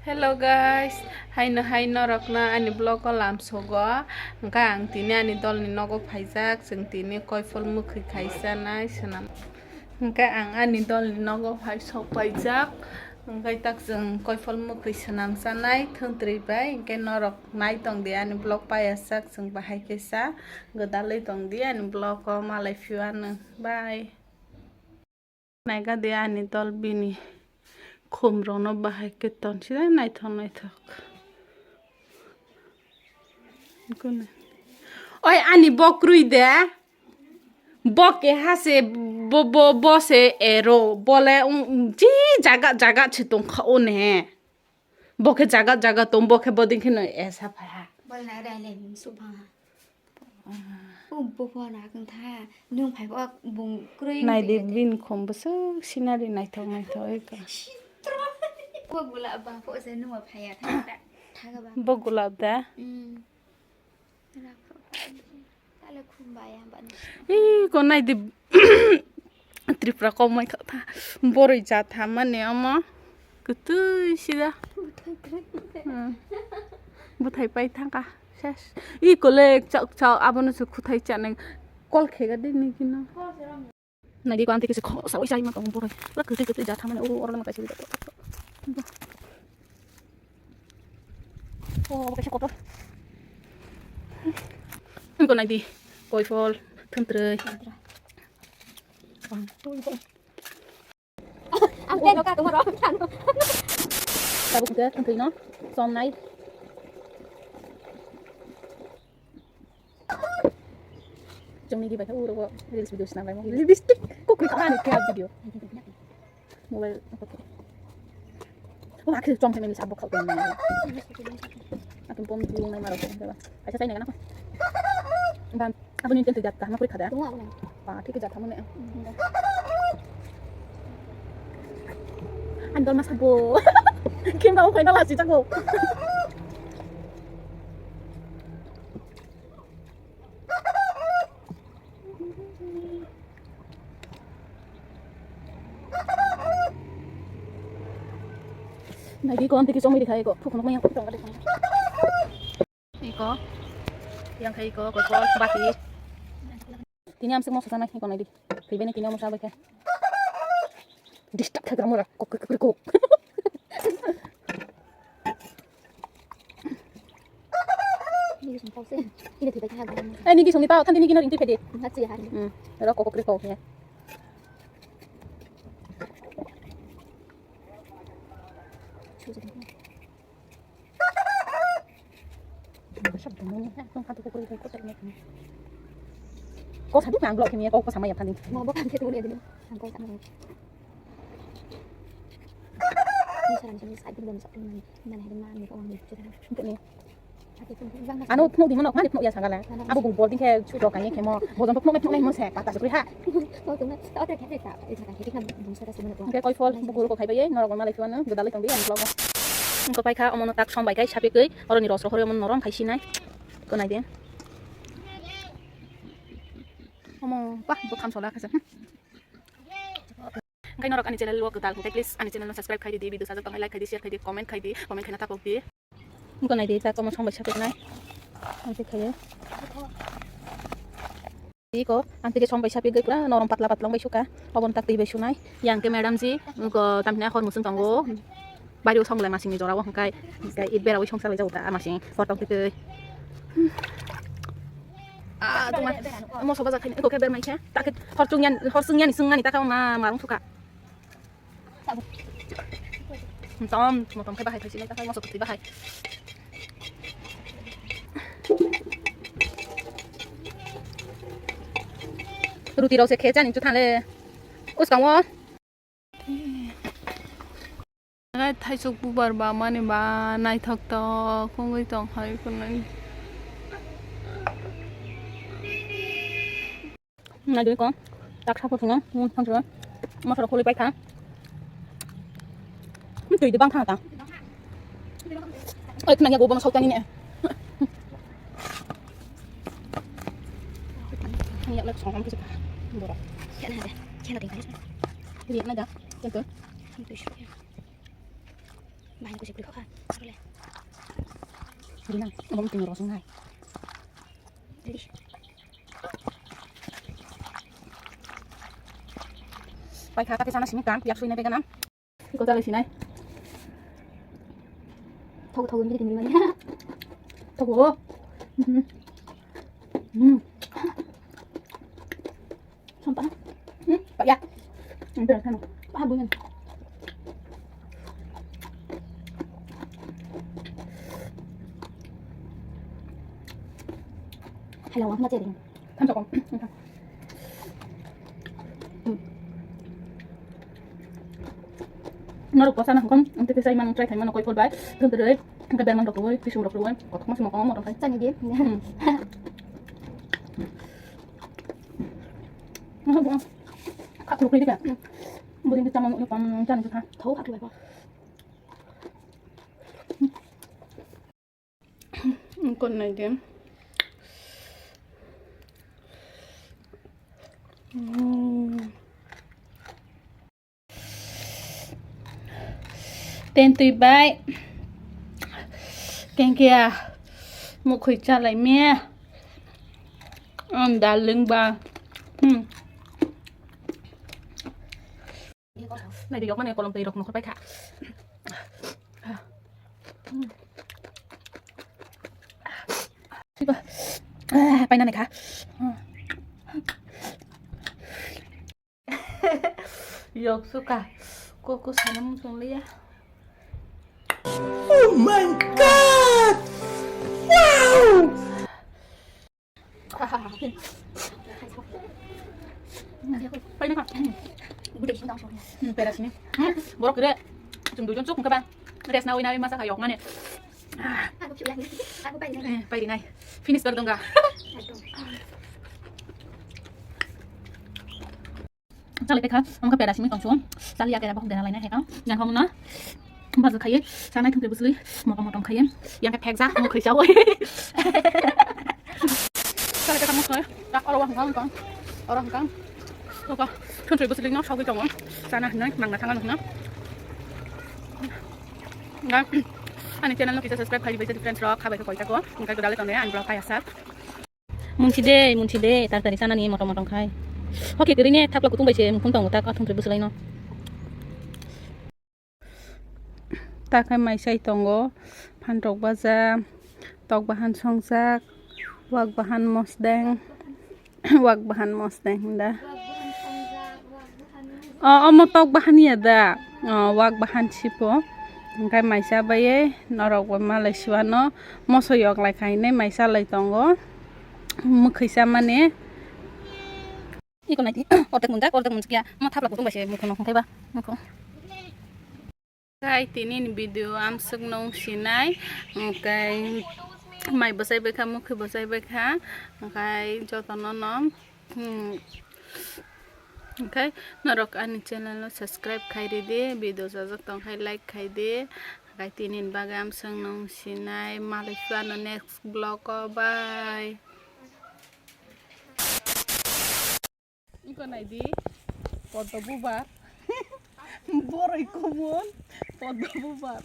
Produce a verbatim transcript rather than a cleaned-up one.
Hello guys, haino hai norokno ani vlog o lamsogo. Hwnkhe ang tini ani dolni nogo phaijak, chwng tini koifol mwkhwi khai chanai swnam. Hwnkhe ang ani dolni nogo phai sok paijak, hwnkhe tak chwng koifol mwkhwi swnam chanai thwntwrwi bai, hwnkhe norok nai tong di ani vlog paiyasak, chwng bahai khe sa gwdalwi tong di ani vlog o, malai phiyano. Bye. Naiga de ani dol bini khum rokno bahai khe ton sida naithok naithok. Oi ani bokrui de. Bo keha se bo, bo, bo se ero. Bole, um, um, ji jaga jaga se tongkha o ne. Bo khe jaga jaga tong, bo khe bodin khe no esa phai ha. Bol nai rai le bung su bang ha. U bo bo na kung tha, nung phai bo bung kroi. Nai de bin khom bwswk scenery naithok naithok oi ka. Bo gulab ba pho se nung phai ya tha ta. Tha ga ba. Bo gulab da? Mm. Ih, ko nai di Tripura komoi kha tha. Boroi ja tha mani omo. Kwtwi sida. Hmm. Buthai pai thangka. Ses. Ih, ko le chak chak abono se khuthai chanai. Kol khega de ni kino. Naidi ko ang tei kisa khoroksa oi chai ma tongo boroi. Pura kwtwi kwtwi ja thamani o oro lama kaisa rijak. O obo kaisa kotor. Ang ko naidi koi phol thwntwrwi. Ang tei no ka tongma rok. Tabuk hwnkhe thwntwrwi no chomnai. Chwngni di bai khe uro reels video swnam lai mo. Lipstick kok kri kha ni kya video. Mobile. O akhir chom chom ni sabok khau tong. Akin pom tu nai maro ko ba. Acha sai na na. Ban aboni tel tu jat ka ma kri khada. Ba thik jat thamone. Andol ma sabo. Kim ba o khaina la si chago. Naidi ko amtiki chomwi dikhai ko, phukno maya ko tong kali. Iko. Yang khai iko, ko ko bati. Tini amsik mosa sana iko naidi. Thibene tini mosa bai khe. Disturb khagra mora ko ko ko. Ai nigi songni tao thandi nigi no ringti phedi. Hmm. Ro kokok ri kok ya. Ko sadu nang blok kini ko ko sama ya thandi. Mo bo kan ke tu le dini. Ang ko sama. Ni saran sini sa dum sa dum. Mana hari mana ni ko ang ni. Ini. Ano phunuk di manok, mani phunuk ya sagala. Abo bung bor ding khe sutok kanye khemo. Bojon phunuk phunuk nai mose, pata sukri ha. Hingke koi phol, bugul ko khaibai, norok malai phiwano, godalai tongdi, ang vlog. Hingke paikha, omono tak song bai kai, sapikoi, oroni ros rohoroi omono norom khai sinai. Ko nai de. Omo, bah, bo tham sola khasa. Hingke norok ani channel o kwtal hingke please ani channel no subscribe khai di, video sajak tongnai like khai di, share khai di, comment khai di, comment khaina tapok di. Hingke nai di, ta komo song bai sapiknai. Ang se khaye. Iko, ang tike song bai sapik pura norom patla patla bai suka. Obon tak twi bai sunai. Yang ke madam ji, hingke tamhina hor musung tongo. Bari o song le masing ni jora o hingkai. Hingke it bera wi song salai jago ta masing. Hor tong twi. Ah, tuma. Mo soba jakhai ko ke ber mai khe. Ta ke hor chung yan, hor sung yan sung ani ta ka ma marung suka. Tom, motom khe bahai phaisi nai ta moso kwtwi bahai. Ruti rok se khe chani chu thale. Uskango. Ngai thaisuk bubar ba mani ba naithok tok wngwi tong hai kunai. Naidi ko, tak sapo thungo, mung thang thungo, masala kholi pai kha. Hmm, twi di bang thang ta. Oi, khna ya go bang sok tani ne. Ya lek song am kisa. Bora. Ya na da. Ya na da. Ya na da. Tentu. Bahai kuchuk kuchuk kha. Asole. Rina, omo tini rosong hai. Ready. Pai kha, kate sana sini kan, piak sui na begana. Iko chalai sinai. Thogo, thogo, mili, mili, mili. Thogo. Mhm. Hmm. Sampah. Hmm, paya. Ente, sana. Ah, bunyan. Hello, aku macam ni. Kan cokong. Hmm. Norok kosa na hukam, ang tete sai mang try khai mano koi phol bai. Thum tete, ang ka berman rok roi, pisum rok roi. Kotok mas mokong motong khai. Chani din. Hmm. Kak rok roi dika. Buding kita mau yuk pam chani kita. Thau kak roi apa? Kon nai de. Hmm. Ten twi bai. Kengkia. Mukhwi chalai me. Ang darling ba. Hmm. Nai de, yok mane kolom twi rok nokho pai kha. Paina nai kha. Yok suka. Koko sana muchung liya. Oh my God! Wow! Paina ka. Hmm, pera sini. Hmm, borok kire. Chung dujon chuk ka ba. Res na wina masa ka yok mane. Aku pula ni. Aku paina. Eh, paina. Finish kar dunga. Ekdom. Chale kha, ang kha pera simi tongsu. Chale ya kera bahuk dena laina hekang. Yang kamu na. Bazar khaye, sanai thungke busli, motom motom khaye. Yang kha phekjak, mo khaisa oi. Chale kha mo khaye. Tak oro wahang kang. Oro hang kang. Toka, thungke busli no sawi tongo. Sana hinai, mangna thanga no hina. Nga, ani channel no kisa subscribe khai bai friends rok, khabai koi tako. Engkai ko dale tonne, ani vlog khai asa. Munsi de, munsi de, tar tari sanani motom motom khai. Hoki kiri ne thapla kutung bai se mukhung tongo tak athung tre buslai no. Ta khai mai sai tongo, phantok baja, tok bahan songjak, wak bahan mosdeng, wak bahan mosdeng hinda. O, omo tok bahan ya da, o, wak bahan sipo. Hingkai maisa bai norok bo malai siwano moso yok lai khainai maisa lai tongo. Mwkhwisa mani. Iko naidi, ordek munjak, ordek munjak ya. Mo thapla kutung bai se mukhu no hingkai ba, mukhu. Kai tini ni video amswk nung sinai, kai mai bwsai bai kha, mukhu bwsai bai kha, kai joto no no, hmm, kai norok ani channel no subscribe khai ridi, video sajak tong khai like khai di, kai tini ni bagwi amswk nung sinai, malai phano next vlog o, bye. Iko naidi, poddo bubar. Boroi kumun, poddo bubar.